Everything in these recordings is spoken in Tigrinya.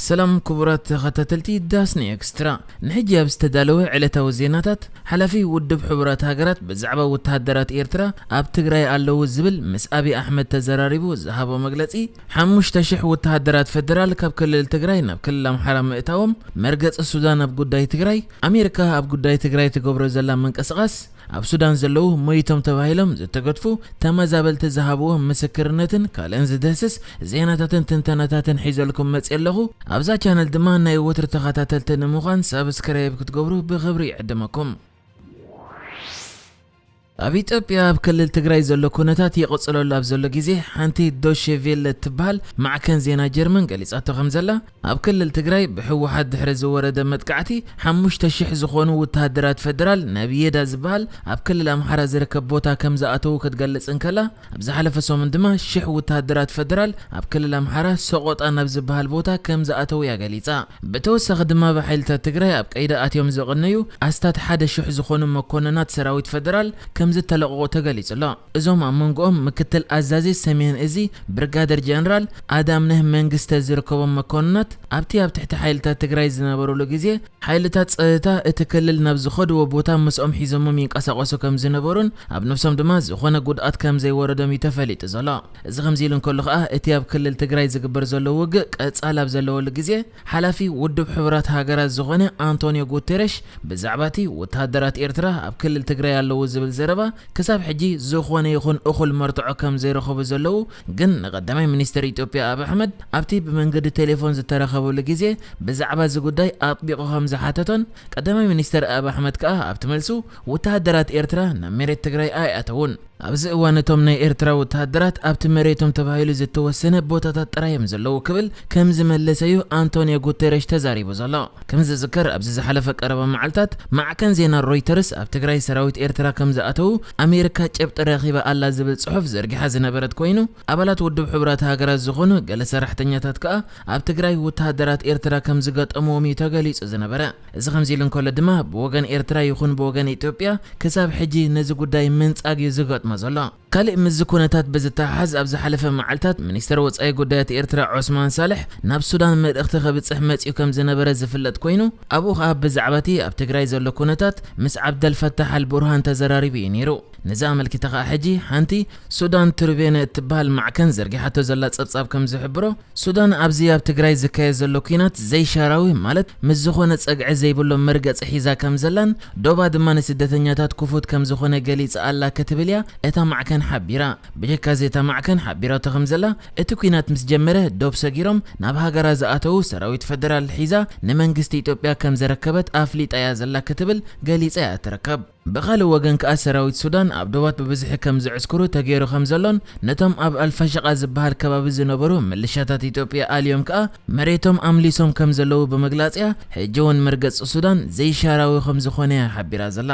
ሰላም ክቡራት ተኸታተልቲ ዳስኒ ኤክስትራ፣ ንሕጂ ኣብ ዝተዳለወ ዕለታዊ ዜናታት፣ ሓላፊ ውድብ ሕቡራት ሃገራት ብዛዕባ ወተሃደራት ኤርትራ ኣብ ትግራይ ኣለዉ ዝብል ምስ ኣብይ ኣሕመድ ተዘራሪቡ ዝሃቦ መግለጺ፣ ሓሙሽተ ሽሕ ወተሃደራት ፈደራል ካብ ክልል ትግራይ ናብ ክልል ኣምሓራ ምእታዎም፣ መርገጺ ሱዳን ኣብ ጉዳይ ትግራይ፣ ኣሜሪካ ኣብ ጉዳይ ትግራይ ትገብሮ ዘላ ምንቅስቓስ፣ ኣብ ሱዳን ዘለዉ ሞይቶም ተባሂሎም ዝተገድፉ ተመዛበልቲ ዝሃብዎ ምስክርነትን ካልእን ዝድህስስ ዜናታትን ትንተናታትን ሒዘልኩም መፅእ ኣለኹ። ኣብዛ ቻነል ድማ ናይ ወትሪ ተኸታተልቲ ንምዃን ሳብስክራይብ ክትገብሩ ብኽብሪ ይዕድመኩም። ኣብ ኢትዮጵያ ኣብ ክልል ትግራይ ዘሎ ኩነታት ይቕፅለሉ ኣብ ዘሎ ግዜ ሓንቲ ዶቼ ቬለ እትበሃል ማዕከን ዜና ጀርመን ገሊፃቶ ከም ዘላ፣ ኣብ ክልል ትግራይ ብህወሓት ድሕሪ ዝወረደ መጥቃዕቲ ሓሙሽተ ሽሕ ዝኾኑ ወተሃደራት ፈደራል ናብ የዳ ዝበሃል ኣብ ክልል ኣምሓራ ዝርከብ ቦታ ከም ዝኣተዉ ክትገልጽ እንከላ፣ ኣብ ዝሓለፈ ሰሙን ድማ ሽሕ ወተሃደራት ፈደራል ኣብ ክልል ኣምሓራ ሰቆጣ ናብ ዝበሃል ቦታ ከም ዝኣተዉ እያ ገሊጻ። ብተወሳኺ ድማ ብሓይልታት ትግራይ ኣብ ቀይዲ ኣትዮም ዝቕነዩ ኣስታት ሓደ ሽሕ ዝኾኑ መኮንናት ሰራዊት ፈደራል ከም ዝተለቐቑ ተገሊጹ ኣሎ። እዞም ኣብ መንጎኦም ምክትል ኣዛዚ ሰሜን እዚ ብርጋደር ጀነራል ኣዳምነህ መንግስተ ዝርከቦም መኮንናት ኣብቲ ኣብ ትሕቲ ሓይልታት ትግራይ ዝነበሩሉ ግዜ ሓይልታት ጸጥታ እቲ ክልል ናብ ዝኸድዎ ቦታ ምስኦም ሒዞሞም ይንቀሳቐሱ ከም ዝነበሩን ኣብ ነብሶም ድማ ዝኾነ ጉድኣት ከም ዘይወረዶም እዩ ተፈሊጡ ዘሎ። እዚ ከምዚ ኢሉ እንከሎ ከኣ እቲ ኣብ ክልል ትግራይ ዝግበር ዘሎ ውግእ ቀጻል ኣብ ዘለወሉ ግዜ ሓላፊ ውድብ ሕቡራት ሃገራት ዝኾነ ኣንቶኒዮ ጉቴረሽ ብዛዕባ እቲ ወተሃደራት ኤርትራ ኣብ ክልል ትግራይ ኣለዉ ዝብል ዘረባ ክሳብ ሕጂ ዝኾነ ይኹን እኹል መርትዖ ከም ዘይረኸቡ ዘለዉ፣ ግን ንቀዳማይ ሚኒስትር ኢትዮጵያ ኣብ ኣሕመድ ኣብቲ ብመንገዲ ቴሌፎን ዝተራኸበሉ ግዜ ብዛዕባ እዚ ጉዳይ ኣጥቢቑ ከም ዝሓተቶን ቀዳማይ ሚኒስትር ኣብ ኣሕመድ ከኣ ኣብቲ መልሱ ወተሃደራት ኤርትራ ናብ መሬት ትግራይ ኣይኣተዉን። ኣብዚ እዋን እቶም ናይ ኤርትራ ወተሃደራት ኣብቲ መሬቶም ተባሂሉ ዝተወሰነ ቦታታት ጥራይ እዮም ዘለዉ ክብል ከም ዝመለሰ እዩ ኣንቶኒዮ ጉቴረሽ ተዛሪቡ ዘሎ። ከም ዝዝከር ኣብዚ ዝሓለፈ ቀረባ መዓልታት ማዕከን ዜና ሮይተርስ ኣብ ትግራይ ሰራዊት ኤርትራ ከም ዝኣተዉ ኣሜሪካ ጭብጢ ረኺባ ኣላ ዝብል ጽሑፍ ዘርጊሓ ዝነበረት ኮይኑ ኣባላት ውድብ ሕቡራት ሃገራት ዝኾኑ ገለ ሰራሕተኛታት ከኣ ኣብ ትግራይ ወተሃደራት ኤርትራ ከም ዝገጠምዎም እዩ ተገሊጹ ዝነበረ። እዚ ከምዚ ኢሉ እንከሎ ድማ ብወገን ኤርትራ ይኹን ብወገን ኢትዮጵያ ክሳብ ሕጂ ነዚ ጉዳይ ምንጻግ እዩ ዝገጥሞ ዘሎ። ካልእ ምስዚ ኩነታት ብዝተሓሓዝ ኣብ ዝሓለፈ መዓልታት ሚኒስተር ወጻኢ ጉዳያት ኤርትራ ዑስማን ሳልሕ ናብ ሱዳን መልእኽቲ ከብጽሕ መጺኡ ከም ዝነበረ ዝፍለጥ ኮይኑ ኣብኡ ኸኣ ብዛዕባ እቲ ኣብ ትግራይ ዘሎ ኩነታት ምስ ዓብደልፈታሕ ኣልቡርሃን ተዘራሪቡ እዩ ነይሩ። ነዚ ኣመልኪታ ኸኣ ሕጂ ሓንቲ ሱዳን ትሩቤነ እትበሃል ማዕከን ዘርጊሓቶ ዘላ ጸብጻብ ከም ዝሕብሮ ሱዳን ኣብዚ ኣብ ትግራይ ዝካየድ ዘሎ ኲናት ዘይሻራዊ ማለት ምስ ዝኾነ ጸግዒ ዘይብሎ መርገጺ ሒዛ ከም ዘላን ዶባ ድማ ንስደተኛታት ክፉት ከም ዝኾነ ገሊጻ ኣላ ክትብል እያ እታ ማዕከን ሓቢራ። ብጀካ እዚ እታ ማዕከን ሓቢራቶ ከም ዘላ እቲ ኲናት ምስ ጀመረ ዶብ ሰጊሮም ናብ ሃገራ ዝኣተዉ ሰራዊት ፈደራል ሒዛ ንመንግስቲ ኢትዮጵያ ከም ዘረከበት ኣፍሊጣ እያ ዘላ ክትብል ገሊጻ እያ ትርከብ። ብኻልእ ወገን ከኣ ሰራዊት ሱዳን ኣብ ዶባት ብብዝሒ ከም ዝዕስክሩ ተገይሩ ከም ዘሎን ነቶም ኣብ ኣልፋሽቃ ዝበሃል ከባቢ ዝነበሩ ምልሻታት ኢትዮጵያ ኣልዮም ከኣ መሬቶም ኣምሊሶም ከም ዘለዉ ብምግላጽ እያ ሕጂ እውን መርገጺ ሱዳን ዘይሻራዊ ከም ዝኾነ እያ ሓቢራ ዘላ።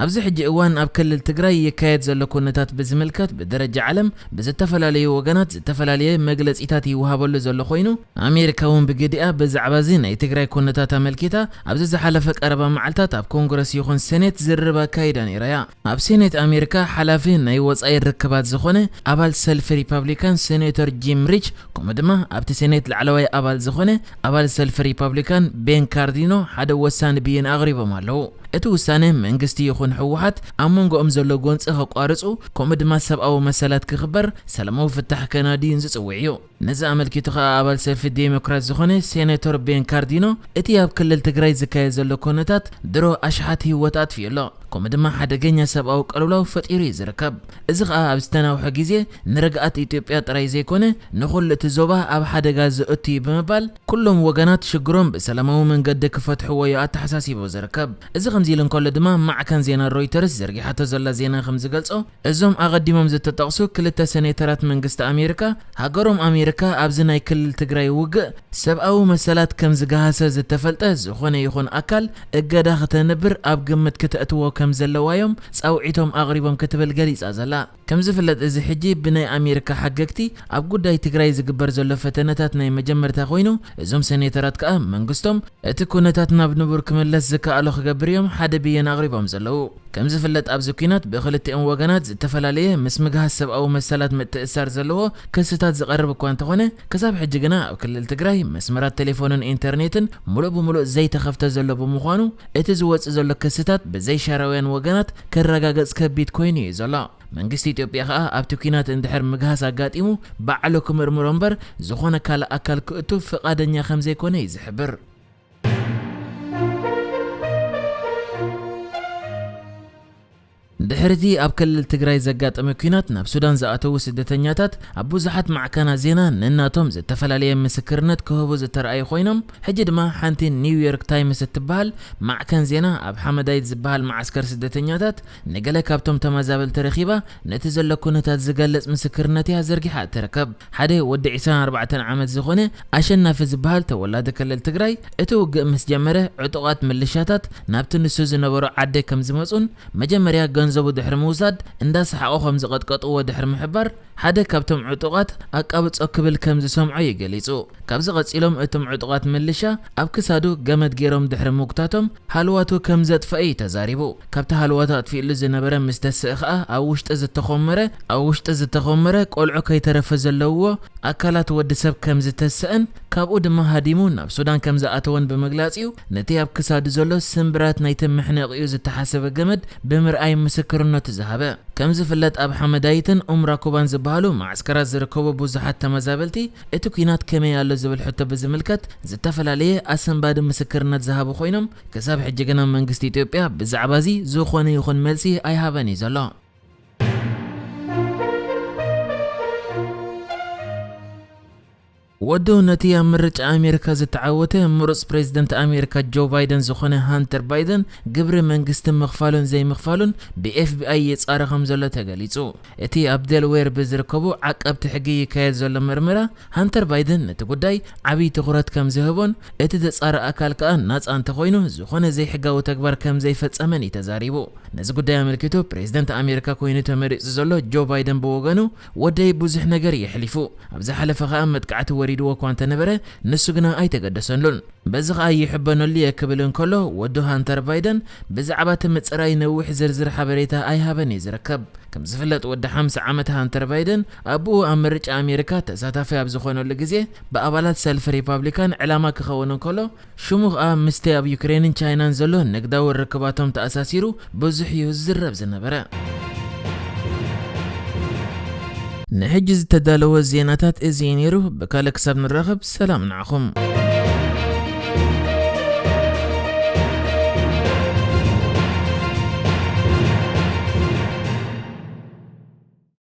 ኣብዚ ሕጂ እዋን ኣብ ክልል ትግራይ ይካየድ ዘሎ ኩነታት ብዝምልከት ብደረጃ ዓለም ብዝተፈላለዩ ወገናት ዝተፈላለየ መግለጺታት ይወሃበሉ ዘሎ ኮይኑ ኣሜሪካ እውን ብግዲኣ ብዛዕባ እዚ ናይ ትግራይ ኩነታት ኣመልኪታ ኣብዚ ዝሓለፈ ቀረባ መዓልታት ኣብ ኮንግረስ ይኹን ሴኔት ዝርርብ ኣካይዳ ነይራ እያ። ኣብ ሴኔት ኣሜሪካ ሓላፊ ናይ ወጻኢ ርክባት ዝኾነ ኣባል ሰልፊ ሪፐብሊካን ሴኔተር ጂም ሪች ከምኡ ድማ ኣብቲ ሴኔት ላዕለዋይ ኣባል ዝኾነ ኣባል ሰልፊ ሪፐብሊካን ቤን ካርዲኖ ሓደ ወሳኒ ብይን ኣቕሪቦም ኣለዉ። እቲ ውሳነ መንግስቲ ይኹን ህወሓት ኣብ መንጎኦም ዘሎ ጎንፂ ከቋርፁ ከምኡ ድማ ሰብኣዊ መሰላት ክኽበር ሰላማዊ ፍታሕ ከናድዩን ዝፅውዕ እዩ። ነዚ ኣመልኪቱ ከኣ ኣባል ሰልፊ ዴሞክራት ዝኾነ ሴኔተር ቤን ካርዲኖ እቲ ኣብ ክልል ትግራይ ዝካየድ ዘሎ ኮነታት ድሮ ኣሽሓት ህይወት ኣጥፊኡ ኣሎ። ከምኡ ድማ ሓደገኛ ሰብኣዊ ቅልውላው ፈጢሩ እዩ ዝርከብ። እዚ ከኣ ኣብ ዝተናውሐ ግዜ ንርግኣት ኢትዮጵያ ጥራይ ዘይኮነ ንኹሉ እቲ ዞባ ኣብ ሓደጋ ዘእቱ እዩ ብምባል ኩሎም ወገናት ሽግሮም ብሰላማዊ መንገዲ ክፈትሕዎ እዩ ኣተሓሳሲቡ ዝርከብ። እዚ ከምዚ ኢሉ እንከሎ ድማ ማዕከን ዜና ሮይተርስ ዘርጊሓቶ ዘላ ዜና ከም ዝገልጾ እዞም ኣቐዲሞም ዝተጠቕሱ ክልተ ሴኔተራት መንግስቲ ኣሜሪካ ሃገሮም ኣሜሪካ ኣብዚ ናይ ክልል ትግራይ ውግእ ሰብኣዊ መሰላት ከም ዝገሃሰ ዝተፈልጠ ዝኾነ ይኹን ኣካል እገዳ ክተንብር ኣብ ግምት ክተእትዎ ከም ዘለዋ እዮም ጻውዒቶም ኣቕሪቦም ክትብል ገሊጻ ዘላ። ከም ዝፍለጥ፣ እዚ ሕጂ ብናይ ኣሜሪካ ሓገግቲ ኣብ ጉዳይ ትግራይ ዝግበር ዘሎ ፈተነታት ናይ መጀመርታ ኮይኑ፣ እዞም ሴኔተራት ከኣ መንግስቶም እቲ ኩነታት ናብ ንቡር ክምለስ ዝከኣሎ ክገብር እዮም ሓደ ብየን ኣቕሪቦም ዘለዉ። ከም ዝፍለጥ፣ ኣብዚ ኲናት ብክልቲኦም ወገናት ዝተፈላለየ ምስ ምግሃስ ሰብኣዊ መሰላት ምትእስሳር ዘለዎ ክስታት ዝቐርብ እኳ እንተኾነ፣ ክሳብ ሕጂ ግና ኣብ ክልል ትግራይ መስመራት ቴሌፎንን ኢንተርኔትን ሙሉእ ብሙሉእ ዘይተኸፍተ ዘሎ ብምዃኑ፣ እቲ ዝወጽእ ዘሎ ክስታት ብዘይሻራውያን ወገናት ክረጋገጽ ከቢድ ኮይኑ እዩ ዘሎ። መንግስቲ ኢትዮጵያ ከኣ ኣብቲ ኲናት እንድሕር ምግሃስ ኣጋጢሙ፣ ባዕሉ ክምርምሮ እምበር ዝኾነ ካልእ ኣካል ክእቱ ፍቓደኛ ከም ዘይኮነ እዩ ዝሕብር። ድሕሪቲ ኣብ ክልል ትግራይ ዘጋጠመ ኲናት ናብ ሱዳን ዝኣተዉ ስደተኛታት ኣብ ብዙሓት ማዕከናት ዜና ነናቶም ዝተፈላለየ ምስክርነት ክህቡ ዝተረኣዩ ኮይኖም፣ ሕጂ ድማ ሓንቲ ኒውዮርክ ታይምስ እትበሃል ማዕከን ዜና ኣብ ሓመዳይት ዝበሃል መዓስከር ስደተኛታት ንገለ ካብቶም ተመዛበልቲ ረኺባ ነቲ ዘሎ ኩነታት ዝገልጽ ምስክርነት እያ ዘርጊሓ እትርከብ። ሓደ ወዲ ዕስራን ኣርባዕተን ዓመት ዝኾነ ኣሸናፊ ዝበሃል ተወላዲ ክልል ትግራይ፣ እቲ ውግእ ምስ ጀመረ ዕጡቓት ምልሻታት ናብቲ ንሱ ዝነበሮ ዓዲ ከም ዝመጹን መጀመርያ ገንዘቡ ድሕሪ ምውሳድ እንዳሰሓቑ ከም ዝቐጥቀጥዎ ድሕሪ ምሕባር፣ ሓደ ካብቶም ዕጡቓት ኣቃብጾ ክብል ከም ዝሰምዖ እዩ ገሊጹ። ካብዚ ቀጺሎም እቶም ዕጡቓት ምልሻ ኣብ ክሳዱ ገመድ ገይሮም ድሕሪ ምጉታቶም ሃልዋቱ ከም ዘጥፈአ እዩ ተዛሪቡ። ካብቲ ሃልዋቱ ኣጥፊእሉ ዝነበረ ምስ ተስእ ከኣ ኣብ ውሽጢ ዝተኾመረ ኣብ ውሽጢ ዝተኾመረ ቆልዑ ከይተረፈ ዘለውዎ ኣካላት ወዲ ሰብ ከም ዝተስአን ካብኡ ድማ ሃዲሙ ናብ ሱዳን ከም ዝኣተወን ብምግላጽ እዩ ነቲ ኣብ ክሳዱ ዘሎ ስምብራት ናይቲ መሕነቒኡ ዝተሓሰበ ገመድ ብምርኣይ ምስክርነቱ ዝሃበ። ከም ዝፍለጥ ኣብ ሓመዳይትን ኡምራኩባን ዝበሃሉ ማዕስከራት ዝርከቡ ብዙሓት ተመዛበልቲ እቲ ኲናት ከመይ ኣሎ ዝብል ሕቶ ብዝምልከት ዝተፈላለየ ኣሰንባዲ ምስክርነት ዝሃቡ ኮይኖም ክሳብ ሕጂ ግና መንግስቲ ኢትዮጵያ ብዛዕባ እዚ ዝኾነ ይኹን መልሲ ኣይሃበን እዩ ዘሎ። ወዱ ነቲ ኣብ ምርጫ ኣሜሪካ ዝተዓወተ ምሩጽ ፕሬዝደንት ኣሜሪካ ጆ ባይደን ዝኾነ ሃንተር ባይደን ግብሪ መንግስቲ ምኽፋሉን ዘይምኽፋሉን ብ ኤፍ ቢ ኣይ ይጻረ ከም ዘሎ ተገሊጹ። እቲ ኣብ ዴልዌር ብዝርከቡ ዓቀብቲ ሕጊ ይካየድ ዘሎ መርመራ ሃንተር ባይደን ነቲ ጉዳይ ዓብዪ ትኹረት ከም ዝህቦን እቲ ዘጻሪ ኣካል ከኣ ናጻ እንተኾይኑ ዝኾነ ዘይሕጋዊ ተግባር ከም ዘይፈጸመን እዩ ተዛሪቡ። ነዚ ጉዳይ ኣመልኪቱ ፕሬዝደንት ኣሜሪካ ኮይኑ ተመሪጹ ዘሎ ጆ ባይደን ብወገኑ ወደይ ብዙሕ ነገር እዩ ኣሕሊፉ። ኣብ ዝሓለፈ ከኣ መጥቃዕቲ ወሪድዎ እኳ እንተነበረ ንሱ ግና ኣይተገደሰሉን። በዚ ከኣ ይሕበነሉ እየ ክብል እንከሎ ወዱ ሃንተር ባይደን ብዛዕባ እቲ ምጽራይ ነዊሕ ዝርዝር ሓበሬታ ኣይሃበን እዩ ዝርከብ። ከም ዝፍለጥ ወዲ ሓምሳ ዓመት ሃንተር ባይደን ኣቦኡ ኣብ ምርጫ ኣሜሪካ ተሳታፊ ኣብ ዝኾነሉ ግዜ ብኣባላት ሰልፊ ሪፓብሊካን ዕላማ ክኸውን እንከሎ ሽሙ ከኣ ምስቲ ኣብ ዩክሬንን ቻይናን ዘሎ ንግዳዊ ርክባቶም ተኣሳሲሩ ብዙሕ እዩ ዝዝረብ ዝነበረ። ንሕጂ ዝተዳለወ ዜናታት እዚ እዩ ነይሩ። ብካልእ ክሳብ ንራኸብ ሰላም ንዓኹም።